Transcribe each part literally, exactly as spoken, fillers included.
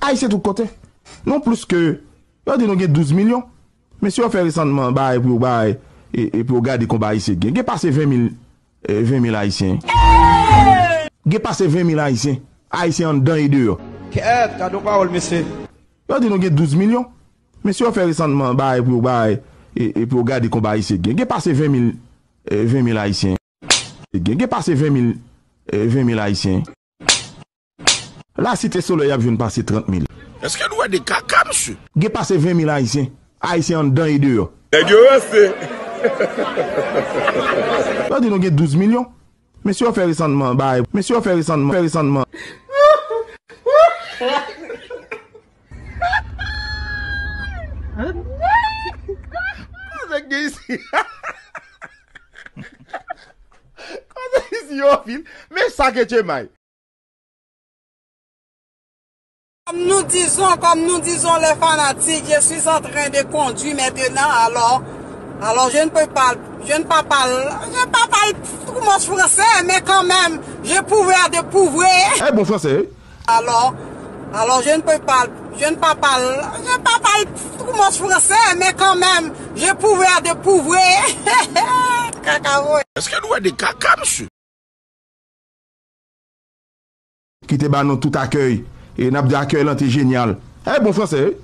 Ayisyen tout kote. Non plis ke, yo di nou gen douz milyon. Men si yo fè resantman bagay pou yo bagay, e, e pou yo gade konba Ayisyen gen. Gen pase ven mil, e, ven mil Ayisyen. Gen pase ven mil Ayisyen. Ayisyen anndan e deyò. Kèt, gade yon pawòl, mesye. Yo di nou gen douz milyon. Men si yo fè resantman bagay pou yo bagay, e, e pou yo gade konba Ayisyen gen. Gen pase ven mil, e, ven mil Ayisyen. Gen, gen pase ven mil, e, ven mil Ayisyen. La Site Solèy ap jwenn pase trant mil. Èske nou wè de kaka, mesye? Gen pase ven mil Ayisyen. Ayisyen anndan e deyò. Nèg yo ranse. Yo di nou gen douz milyon. Men si yo fè resantman bagay, men si yo fè resantman, fè resantman. Koze gen isi. Koze isi yo fil. Men sa ke Tchemay. Comme nous disons, comme nous disons les fanatiques, je suis en train de conduire maintenant, alors, alors je ne peux pas, je ne peux pas, je ne peux pas trop mon français, mais quand même, je pouvais de prouver. Eh, bon français, wi. Alors, alors je ne peux pas, je ne peux pas, je ne peux pas trop mon français, mais quand même, je pouvais de prouver. Kaka voye. Èske nou wè de kaka, mesye? Ki te ba nou tout akèy. E n ap di akèy lan te jenyal. E bon fransè, wi.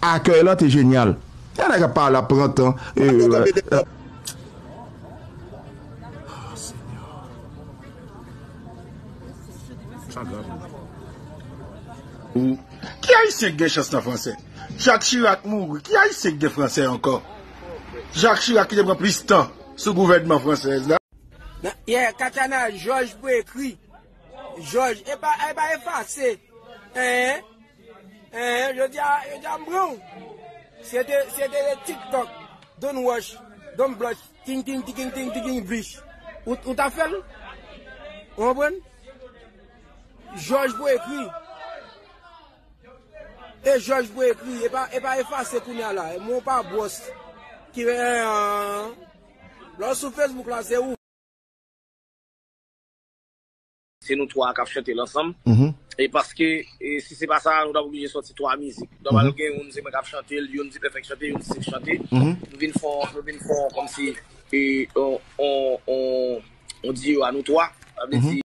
Akèy lan te jenyal. Yon nèg ap pale, ap pran tan. E, e, Sa grav, wi. Ou, ki ayisyen k gen chans nan fransè? Jacques Chirac mouri, ki ayisyen k gen fransè ankò? Jacques Chirac ki te pran plis tan sou gouvènman fransèz la. Nan, yeah, Katana, Jòj pou ekri. Jòj, e pa, e pa efase. Hein? Hein? Jodi a, jodi a m pran w. Se te, se te TikTok. Don't wash, don't blush. Ting, ting, ting, ting, ting, ting, ting, blish. Ou, ou ta fè l? Ou konprann? Jòj pou ekri. E Jòj pou ekri, e pa, e pa efase kounye a la. E mwen pa bwòs. Ki, eh, lè w sou Facebook la, se ou. Se nou twa k ap chante l ansanm. Mhm. E paske, e, si se pa sa, nou t ap oblije sòti twa mizik. Nòmal, mhm, gen youn se mwen k ap chante l, youn se Perfect chante, youn se Six chante. Mhm. Nou vin fè, nou vin fè kòmsi, e, on, on, on, on duo a nou twa. Sa vle, mhm, di,